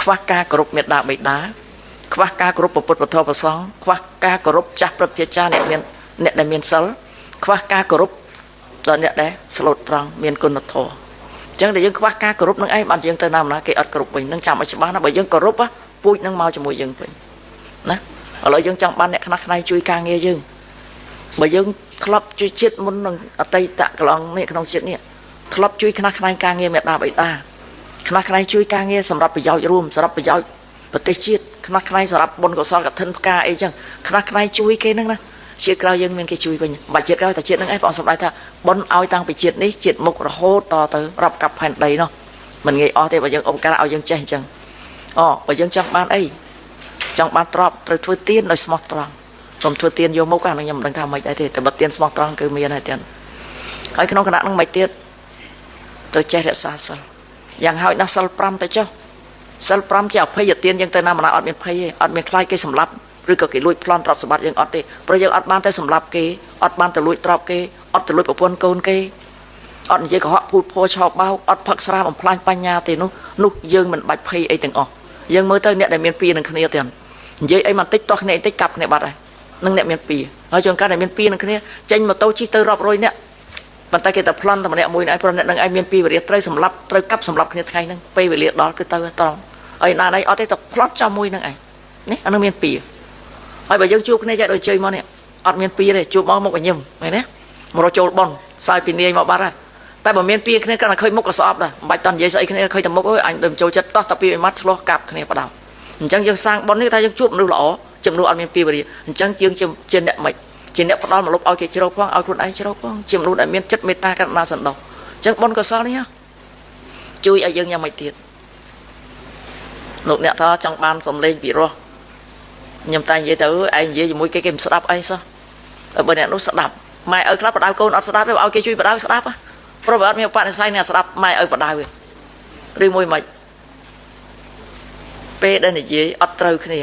ខ្វះការគោរពមេដាបិតាខ្វះការគោរពពុទ្ធពធប្រសង្ឃខ្វះការគោរពចាស់ព្រឹទ្ធាចារ្យអ្នកមានអ្នកដែលមានសិលខ្វះការគោរពដល់អ្នកដែលស្លូតត្រង់មានគុណធម៌អញ្ចឹងដែលយើងខ្វះការគោរពនឹងឯងបានយើងទៅណាម្ល៉េះគេអត់គោរពវិញនឹងចាំឲ្យច្បាស់ណាបើយើងគោរពពូជនឹងមកជាមួយយើងវិញណាឥឡូវយើងចង់បានអ្នកខ្លះខ្នែងជួយការងារយើងបើយើងធ្លាប់ជួយជាតិមុននឹងអតីតកន្លងនេះក្នុងជាតិនេះធ្លាប់ជួយខ្លះខ្នែងការងារមេដាបិតាខ្លះខ្នែងជួយការងារសម្រាប់ប្រយោជន៍រួមសម្រាប់ប្រយោជន៍ប្រទេសជាតិខ្លះខ្នែងសម្រាប់បុណ្យកុសលកឋិនផ្កាអីចឹងខ្លះខ្នែងជួយគេហ្នឹងណាជាតិក្រោយយើងមានគេជួយវិញបាច់ជាតិក្រោយតែជាតិហ្នឹងឯងបងសម្ដែងថាបុណ្យឲ្យតាំងពីជាតិនេះជាតិមុខរហូតតទៅរាប់កັບផែនដីនោះមិនងាយអស់ទេបើយើងឧបការឲ្យយើងចេះអញ្ចឹងអូបើយើងចង់បានអីចង់បានទ្រព្យត្រូវធ្វើទានដោយស្មោះត្រង់កុំធ្វើទានយកមុខអានឹងខ្ញុំមិនដឹងថាម៉េចដែរទេតែបើទានស្មោះត្រង់គឺមានហើយទៀតហើយក្នុងគណៈហ្នឹងមិនទៀតត្រូវចេះរក្សាសិលយ៉ាងហោចណាស់សិល5ទៅចុះសិល5ជាអភ័យទានយើងទៅណាម្នាក់អត់មានភ័យទេអត់មានខ្លាចគេសម្លាប់ឬក៏គេលួចប្លន់ទ្រព្យសម្បត្តិយើងអត់ទេព្រោះយើងអត់បានទៅសម្លាប់គេអត់បានទៅលួចទ្រព្យគេអត់ទៅលួចប្រពន្ធកូនគេអត់និយាយកុហកភូតភរឆោបោកអត់ផឹកស្រាបំផ្លាញបញ្ញាទេនោះនោះយើងមិនបាច់ភ័យអីទាំងអស់យើងមើលទៅអ្នកដែលមានពីនឹងគ្នាទាំងនិយាយអីបន្តិចតោះគ្នាបន្តិចកាប់គ្នាបាត់ហើយនឹងអ្នកមានពីហើយជួនកាលអ្នកមានពីនឹងគ្នាចេញម៉ូតូជិះទៅរាប់រយអ្នកប៉ុន្តែគេតែប្លន់តែម្នាក់មួយឯងព្រោះអ្នកនឹងឯងមានពីវរិយត្រូវសម្លាប់ត្រូវកាប់សម្លាប់គ្នាថ្ងៃហ្នឹងពេលវេលាដល់គឺទៅត្រង់ហើយណាណៃអត់ទេតែប្លន់ចំមួយហ្នឹងឯងនេះអានឹងមានពីហើយបើយើងជួបគ្នាចែកដូចជ័យមកនេះអត់មានពីទេជួបមកមុខញឹមមែនទេមករកចូលប៉ុនសាយពីនាយមកបាត់ហើយតែបើមានពីគ្នាគាត់តែឃើញមុខក៏ស្អប់ដែរមិនបាច់តនិយាយស្អីគ្នាឃើញតែមុខអើយអញដូចចូលចិត្តតោះតែពីមួយម៉ាត់ឆ្លោះកាប់គ្នាបដៅអញ្ចឹងយើងសាងប៉ុននេះថាយើងជួបមនុស្សល្អចំនួនអត់មានពីវរិយអញ្ចឹងយើងជាអ្នកមិនជាអ្នកផ្ដល់មលុបឲ្យគេជ្រោកផងឲ្យខ្លួនឯងជ្រោកផងជាមនុស្សដែលមានចិត្តមេត្តាករុណាសន្តោសអញ្ចឹងបុណ្យកុសលនេះជួយឲ្យយើងយ៉ាងម៉េចទៀតលោកអ្នកថាចង់បានសំឡេងពីរោះខ្ញុំតែនិយាយទៅឯងនិយាយជាមួយគេគេមិនស្ដាប់អីសោះបើអ្នកនោះស្ដាប់ម៉ែឲ្យខ្លះបដៅកូនអត់ស្ដាប់ទេឲ្យគេជួយបដៅស្ដាប់ព្រោះបើអត់មានបនិស័យអ្នកស្ដាប់ម៉ែឲ្យបដៅទេឬមួយមិនពេលដែលនិយាយអត់ត្រូវគ្នា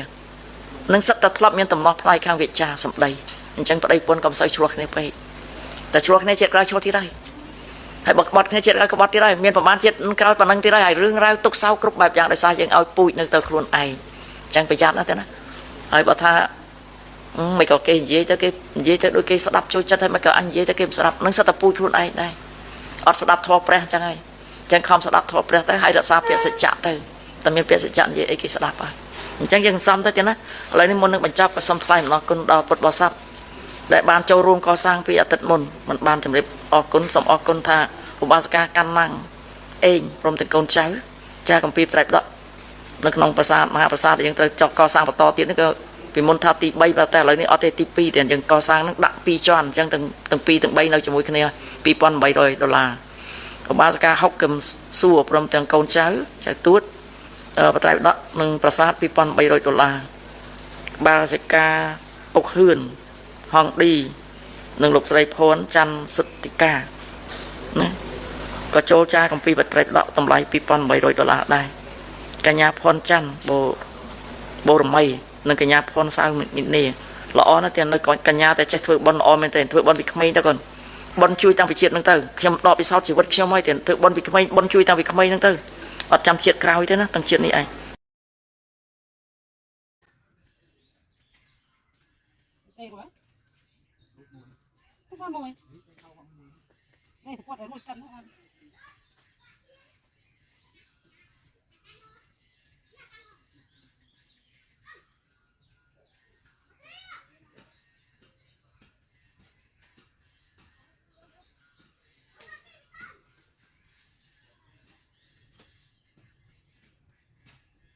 នឹងសិតតែធ្លាប់មានតំណោះផ្នែកខាងវិចារសម្ដីអញ្ចឹងប្តីប្រពន្ធក៏មិនសូវឆ្លោះគ្នាពេកតែឆ្លោះគ្នាជាតិក្រោយឆ្លោះទៀតហើយហើយបើក្បត់គ្នាជាតិក្រោយក្បត់ទៀតហើយមានប្រហែលជាតិក្រោយប៉ុណ្ណឹងទៀតហើយហើយរឿងរ៉ាវទុកសោគ្រប់បែបយ៉ាងដោយសារយើងឲ្យពូជនៅទៅខ្លួនឯងអញ្ចឹងប្រយ័ត្នណាស់ទេណាហើយបើថាមិនក៏គេនិយាយទៅគេនិយាយទៅដូចគេស្ដាប់ចូលចិត្តហើយមិនក៏អញនិយាយទៅគេមិនស្ដាប់នឹងសិតតែពូជខ្លួនឯងដែរអត់ស្ដាប់ធម៌ព្រះអញ្ចឹងហើយអញ្ចឹងខំស្ដាប់ធម៌ព្រះទៅហើយរក្សាពាក្យសច្ចៈទៅតែមានពាក្យសច្ចៈនិយាយអីគេស្ដាប់ហើយអញ្ចឹងយើងសំទៅទៀតណាឥឡូវនេះមុននឹងបញ្ចប់ក៏សូមថ្លែងអំណរគុណដល់ពុទ្ធបរិស័ទដែលបានចូលរួមកសាងពីអាទិត្យមុនមិនបានជម្រាបអរគុណសូមអរគុណថាឧបាសិកាកាន់ណាំងអេងព្រមទាំងកូនចៅចាកម្ពីត្រៃបដកនៅក្នុងប្រាសាទមហាប្រាសាទដែលយើងត្រូវចុះកសាងបន្តទៀតនេះក៏ពីមុនថាទី3តែឥឡូវនេះអត់ទេទី2តែយើងកសាងនឹងដាក់2ជាន់អញ្ចឹងទាំង2ទាំង3នៅជាមួយគ្នា2800ដុល្លារឧបាសិកាហុកកឹមសួរព្រមទាំងកូនចៅចៅទួតបត្រៃបដកនិងប្រាសាទ2300ដុល្លារបាសិកាអុកហឿនហងឌីនិងលោកស្រីភ័ណ្ឌច័ន្ទសិទ្ធិកាណាក៏ចូលចាកម្ពីបត្រៃបដកតម្លៃ2800ដុល្លារដែរកញ្ញាភ័ណ្ឌច័ន្ទបូរមីនិងកញ្ញាភ័ណ្ឌសៅមីនីល្អណាស់ទាំងនៅកញ្ញាតែចេះធ្វើបុណ្យល្អមែនទេធ្វើបុណ្យពីក្មេងទៅកូនបុណ្យជួយតាំងពីជាតិហ្នឹងទៅខ្ញុំដកពិសោធន៍ជីវិតខ្ញុំហើយទាំងធ្វើបុណ្យពីក្មេងបុណ្យជួយតាំងពីក្មេងហ្នឹងទៅអត់ចាំជាតិក្រោយទេណាតាំងជាតិនេះឯង អីរួចទៅមួយនេះគាត់ឲ្យមួយកាន់